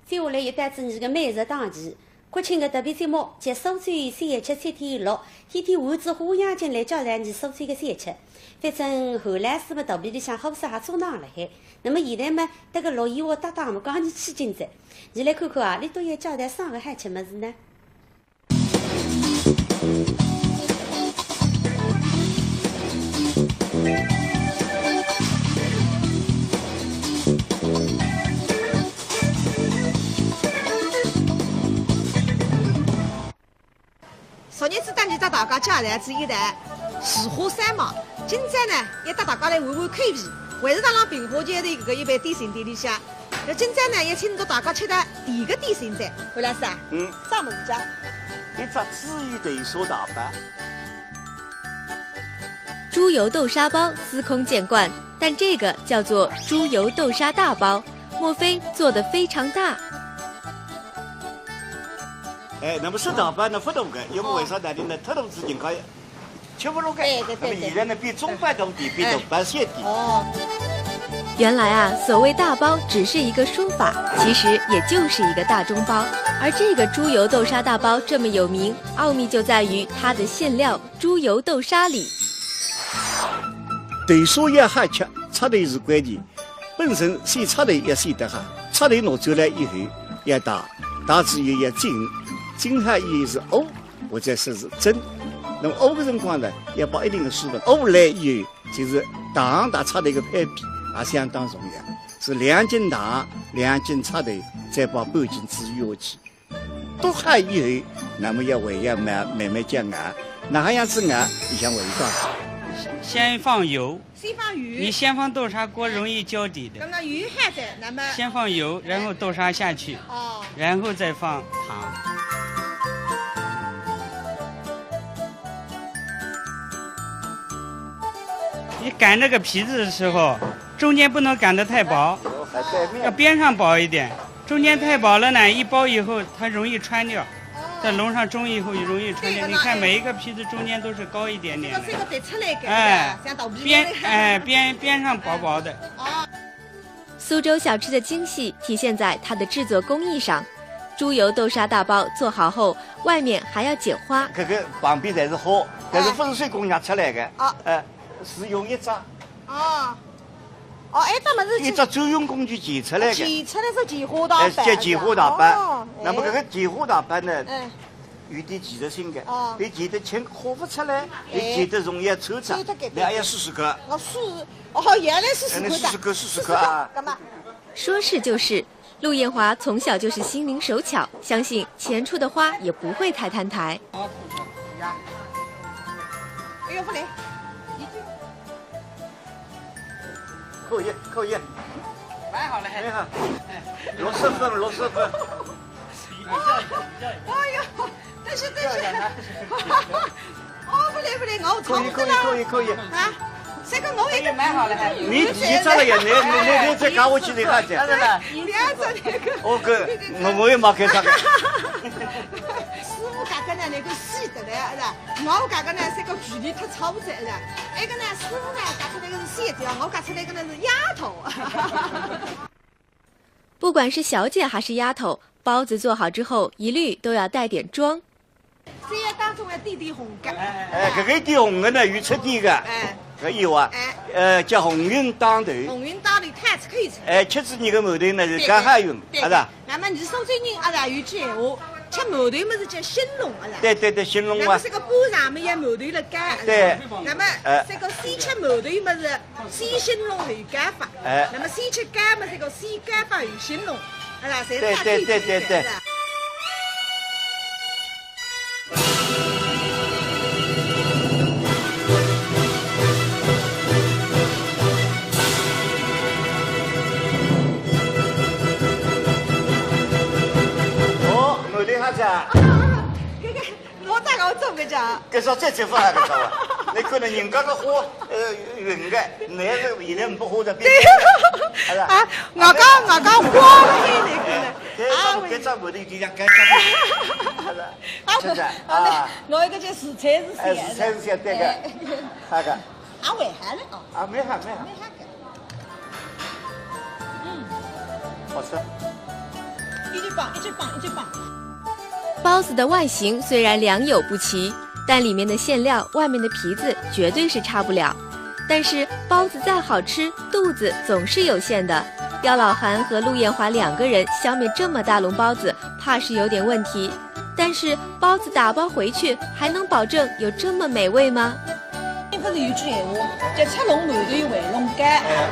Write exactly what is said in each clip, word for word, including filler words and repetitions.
接下来又到仔伲个美食档期，国庆个特别节目，叫苏州小吃七天乐，天天换仔花样进来教㑚苏州个小吃。反正韩老师么肚皮里向火烧也做㑚辣海，那么现在么，搭个陆燕华搭档么，刚刚去进哉。伲来看看啊，俚到底要教㑚啥个好吃物事呢？ 昨日子搭伲搭大家介绍仔一道树花烧卖，今朝呢，要搭大家来换换口味，还是辣辣平湖街头搿个一爿点心店里向。那今朝呢，要请到大家吃到甜个点心哉，韩老师啊，嗯。啥物事介？一只猪油豆沙大包。猪油豆沙包司空见惯，但这个叫做猪油豆沙大包，莫非做得非常大？ 哎，那么是大包呢，勿大个，因为为啥呢？倷呢，忒大仔人家吃勿落个。对，对，对，那么现在呢，比中包大点，比大包小点。哦。原来啊，所谓大包只是一个说法，其实也就是一个大中包。而这个猪油豆沙大包这么有名，奥秘就在于它的馅料猪油豆沙里。豆沙要好吃，赤豆是关键。 本身先赤豆要选得好，赤豆拿出来以后要汏，汏仔以后要浸，浸好以后是烌，或者说是蒸。那么烌个辰光呢，要摆一定个水分，烌来以后就是糖搭赤豆个配比也相当重要，是两斤糖，两斤赤豆，再摆半斤猪油下去。 笃好以后，那么要还要慢慢慢叫熬，哪能样子熬？里向还有讲究。先放油，先放油。你先放豆沙锅容易焦底的。刚刚油还在，那么先放油，然后豆沙下去，哦。然后再放糖。你擀那个皮子的时候，中间不能擀得太薄，哦，还带面。要边上薄一点。 中间太薄了呢，一包以后它容易穿掉，哦。在笼上蒸以后容易穿掉。对，你看每一个皮子中间都是高一点点的。这个是一个凸出来个，哎，像肚皮一样。边，哎，边，边上薄薄的。哦。苏州小吃的精细体现在它的制作工艺上。猪油豆沙大包做好后，外面还要剪花。搿个旁边侪是花，但是勿是手工捏出来个，哦。哎，是用一只 哦。哦，哎，搿么是一只专用工具剪出来个。哦，剪出来是剪花大包。哎，叫剪花大包。哦，那么搿个剪花大包呢，哎。有点技术性个，哦。伊剪得轻，花勿出来，哎。伊剪得容易穿出。穿脱搿点。倷也要试试看。我试试，哦，原来是试试看的。哎，倷试试看，试试看啊。试试看，搿么？说是就是， 陆艳华从小就是心灵手巧，相信前出的花也不会太坍台。哎呦，不灵。可以，可以。蛮好了，还。蛮好。六十分，六十分。哎呀，但是，但是，哦，不灵，不灵，我可以，可以，可以，可以。啊？ 这个我也可以，蛮好了，还。你提着了呀，你，你，你，你再搞我几十块钱。不要这个。哦，搿，我，我也没看上。师傅搿个呢，那个细的嘞，是吧？我搿个呢，这个距离太长了，是吧？那个呢，师傅呢，搿个那个是细的，我搿个那个是丫头。 不管是小姐还是丫头，包子做好之后，一律都要带点妆。这个当中要点点红个。哎，搿个点红个呢，有出典个。哎。搿有啊。哎。呃，叫鸿运当头。鸿运当头，太子可以吃。哎，吃仔伲个馒头呢，是对，刚好运，对，是吧？那么伲苏州人啊，有句闲话，吃馒头么是叫兴隆，啊，是吧？对，对，对，兴隆啊。那么这个半上面要馒头了干，对。那么哎。这个先吃馒头么是 先兴隆后干发。哎。那么先吃干嘛，这个先干发后兴隆，啊，对，对，对，对，对。哦，我厉害噻。啊，这个 我大概做个讲。搿是最吃勿好个，晓得伐？你看呢，人家个花，呃，运个，乃是现在勿花的，变，对。是吧？啊，我讲，我讲花了，你那个呢？哎，啊，搿只，搿只馒头就像干干的，是吧？啊，真的，啊，啊。我一个就实在是，哎，实在是想这个，哎。那个。啊，蛮好了哦。啊，蛮好，蛮好。蛮好个。 嗯。好吃。一级棒，一级棒，一级棒。包子的外形虽然良莠不齐，但里面的馅料、外面的皮子绝对是差不了。但是包子再好吃，肚子总是有限的。刁老韩和陆艳华两个人消灭这么大笼包子，怕是有点问题。但是包子打包回去，还能保证有这么美味吗？勿是有句闲话，叫“吃笼馒头回笼糕”。哎。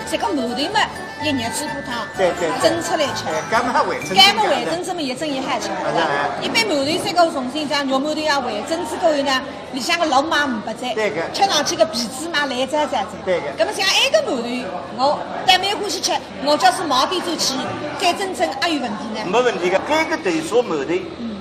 这个馒头嘛，一日煮过汤，对对对。蒸出来吃。哎，糕嘛还回蒸，糕嘛回蒸，这么一蒸一下吃。啊，是啊。一般馒头三个重新像肉馒头一样回蒸之后呢，里向个肉嘛没不在，对个。吃上去个皮子嘛烂渣渣子。对个。那么像埃个馒头，我倒蛮欢喜吃，我假使买点转去，再蒸蒸还有问题呢？没问题个，搿个豆沙馒头，嗯。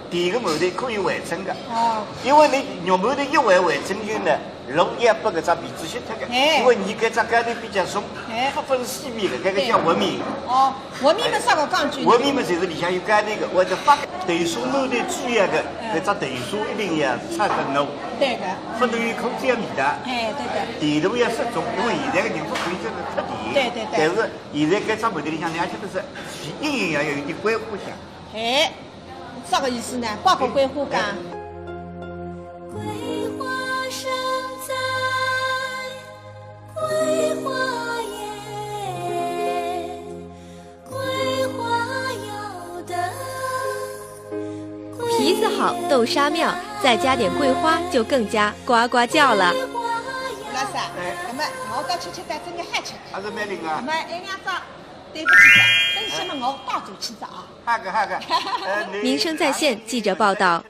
甜个馒头可以回蒸个。哦。因为侬肉馒头一回回蒸以后呢，肉要拨搿只皮子吸脱个。哎。因为侬搿只糕头比较松，哎。勿分西面个，搿个叫和面。哦，和面嘛，啥个讲究？和面嘛，就是里向有糕头个，或者发豆沙馒头主要个，哎。搿只豆沙一定要炒得糯。对个。勿能有空心个味道。哎，对个。甜度要适中，因为现在个人勿可以吃得太甜。对对对。但是现在搿只馒头里向，侬要吃得是，一定要有点桂花香。哎。 啥个意思呢？包括桂花糕。桂花生在桂花园，桂花要得桂花。皮子好，豆沙妙，再加点桂花，就更加呱呱叫了。老师啊，哎。那么我到吃吃看，真个好吃。还是蛮灵啊。那么，哎，两只 对勿起，等歇么我带转去哉啊。好个，好个。呃，侬民生在线记者报道。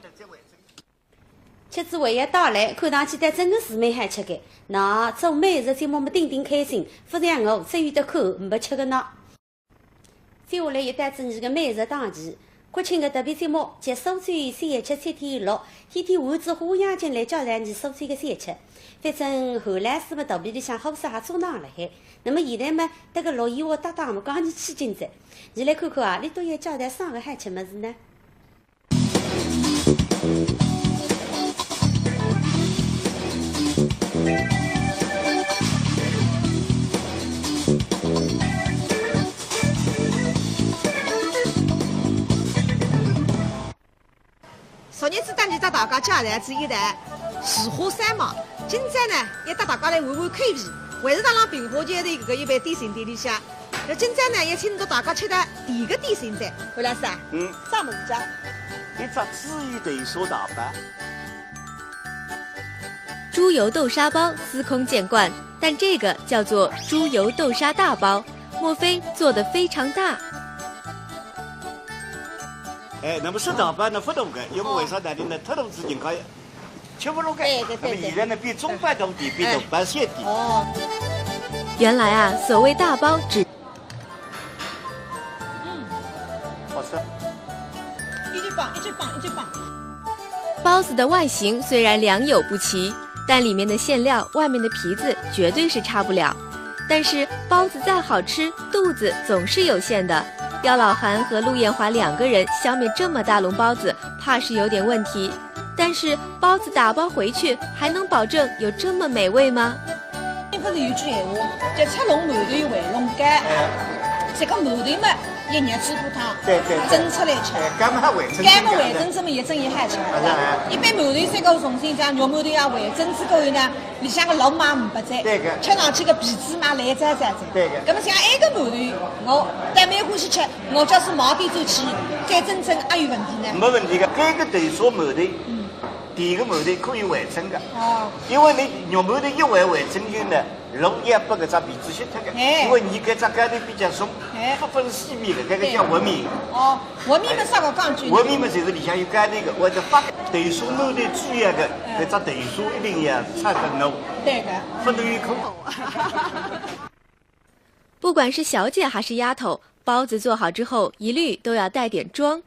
吃仔还要带来，看上去倒真个是蛮好吃个。那做美食节目么顶顶开心，勿像我只有得看，没吃个呢。接下来又到仔侬个美食档期， 国庆个特别节目，叫苏州小吃七天乐，天天换仔花样进来介绍侬苏州个小吃。反正韩老师么肚皮里向火烧还做得辣海，那么现在么，搭个陆一华搭档么，刚刚起劲哉。侬来看看啊，侬到底要介绍啥个好吃物事呢？ 昨日子搭侬搭大家介绍仔一道荷花烧卖，今朝呢，要搭大家来换换口味，还是辣辣平湖街头搿个一爿点心店里向。那今朝呢，要请到大家吃点甜个点心哉，韩老师啊。嗯。啥物事啊？一只猪油豆沙大包。 猪油豆沙包司空见惯，但这个叫做猪油豆沙大包，莫非做得非常大？哎，那么是大包呢，勿大个，因为为啥呢？侬呢，太大只人家吃勿落个。对对对对。那么现在呢，比中包大点，比大包小点。哦。原来啊，所谓大包只 嗯。好吃。一级棒，一级棒，一级棒。包子的外形虽然良莠不齐，但里面的馅料、外面的皮子绝对是差不了。但是包子再好吃，肚子总是有限的。刁老韩和陆艳华两个人消灭这么大笼包子，怕是有点问题。但是包子打包回去，还能保证有这么美味吗？ 勿是有句闲话，叫“吃笼馒头回笼糕”。哎。这个馒头嘛，一日煮过汤，对对对。蒸出来吃。哎，糕嘛还回蒸，糕嘛回蒸，这么一蒸一下吃。啊，是啊。一般馒头三个重新像肉馒头一样回蒸之后呢，里向个肉嘛没不在，对个。吃上去个皮子嘛烂渣渣子。对个。那么像埃个馒头，我倒蛮欢喜吃，我假使买点转去，再蒸蒸还有问题呢？没问题个，搿个豆沙馒头，嗯。 甜个馒头可以回蒸个。哦。因为侬肉馒头一回回蒸以后呢，肉要拨搿只皮子吸脱个。哎。因为侬搿只糕头比较松，哎。勿分西面个，搿个叫和面。对。哦，和面嘛，啥个讲究呢？和面嘛，就是里向有糕头个，或者发豆沙馒头主要个，哎。搿只豆沙一定要炒得糯。对个。勿能有空。 不管是小姐还是丫头，包子做好之后，一律都要带点妆。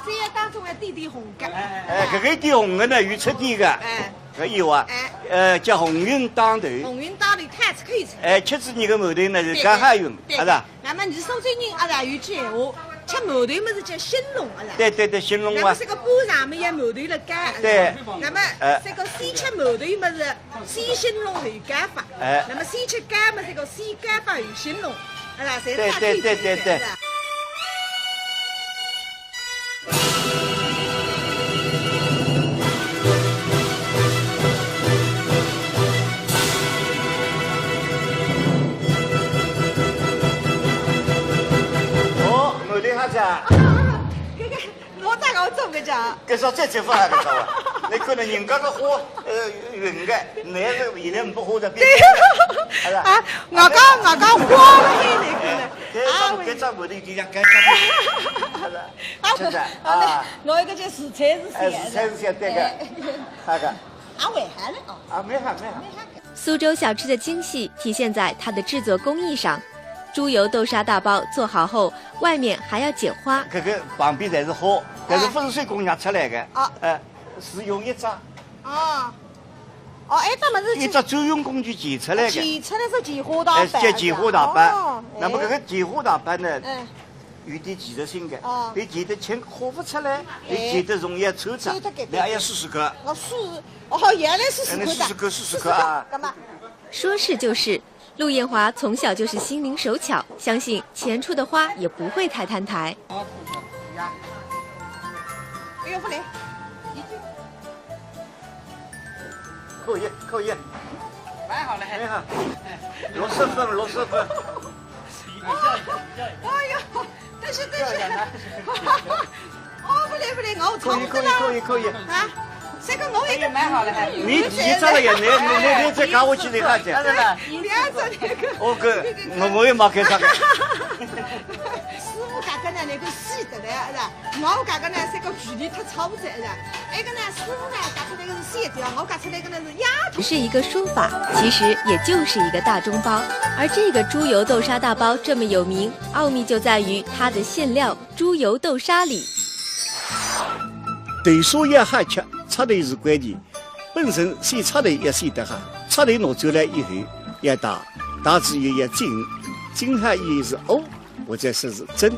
三样当中要点点红个。哎，搿个点红个呢，有出典个。哎。搿有啊。哎。呃，叫红云当头。红云当头，太子可以吃。哎，吃仔侬个馒头呢，是对，刚好用，对。阿是啊？那么侬是苏州人，阿是啊，有句闲话，吃馒头么是叫兴隆，阿是啊？对对对，兴隆啊。那么这个包上面也馒头了干，阿是啊？对。那么哎。这个先吃馒头么是 先兴隆后高发。哎。那么先吃糕嘛，这个先高发后兴隆，啊，侪对对对对对。哦，蛮厉害噻。啊，搿个，我咋个做搿家？搿是再吃饭还是啥啊？你看到人家个花，呃，云个，你是一点不花的，对。好了。啊，我讲，我讲花了，那个呢？哎，搿只，啊，搿只问题就像搿只，好了。啊，真的啊，啊。我一个叫紫菜是哎，咸的。紫菜是咸的，对个。哎。好个。啊，危害了哦。啊，没害，没害。没害。苏州小吃的精细体现在它的制作工艺上。猪油豆沙大包做好后，外面还要剪花。搿个旁边侪是花，搿是哎。勿是手工捏出来个，啊。哎，是用一只啊。哦，哎，搿么是一只专用工具剪出来个。剪出来是剪花大哎，板，叫剪花大板。是吧？哦，那么搿个哎。剪花大板呢，哎。 有点技术性个，哦。伊剪得清花勿出来，哎。伊剪得容易穿着，穿得给你还要试试看。我试试，哦，原来是试试看的。哎，你试试看，试试看啊。试试看，干嘛？说是就是，陆艳华从小就是心灵手巧，相信前处的花也不会太坍台。哎呦，不灵。 可以，可以。蛮好嘞。蛮好。六十分，六十分。哎呦，但是，但是，哦，不灵，不灵，我可以，可以，可以，可以。啊，这个我也可以，蛮好嘞。你提着了呀，你，你，你，你再搞我几粒哈子。不要做那个。哦，哥，我，我也没看上个。师傅刚刚呢，那个细的嘞，是吧？ 我搿个呢，是个距离太超载了。埃个呢，师傅呢，夹出来个是线条，我夹出来个呢是丫头。只是一个说法，其实也就是一个大中包。而这个猪油豆沙大包这么有名，奥秘就在于它的馅料——猪油豆沙里。豆沙要好吃，赤豆是关键。本身先赤豆要先得好，赤豆拿出来以后要汏，汏仔以后要浸，浸好以后是沤， 或者说是蒸。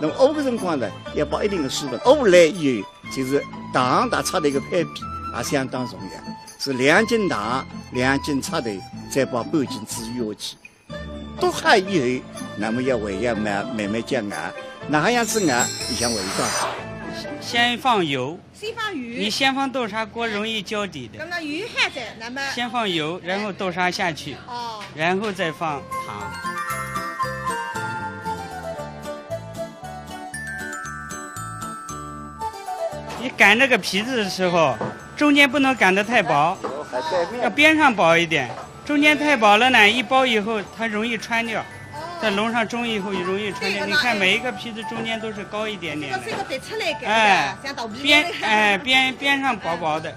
那么沤个辰光呢，要保一定的水分。沤来以后，就是糖搭赤豆个配比也相当重要，是两斤糖，两斤赤豆，再保半斤猪油下去。笃好以后，那么要还要慢，慢慢叫熬，哪样子熬，里向回讲。先放油， 先放油。你先放豆沙，锅容易焦底的。刚刚油还在，那么先放油，然后豆沙下去，哦。然后再放糖。你擀那个皮子的时候，中间不能擀得太薄，要边上薄一点。 中间太薄了呢，一包以后它容易穿掉，哦。在笼上蒸以后容易穿掉。对，你看每一个皮子中间都是高一点点的。这个是一个凸出来个，哎，是吧？像肚皮一样的。边，哎，边，边上薄薄的。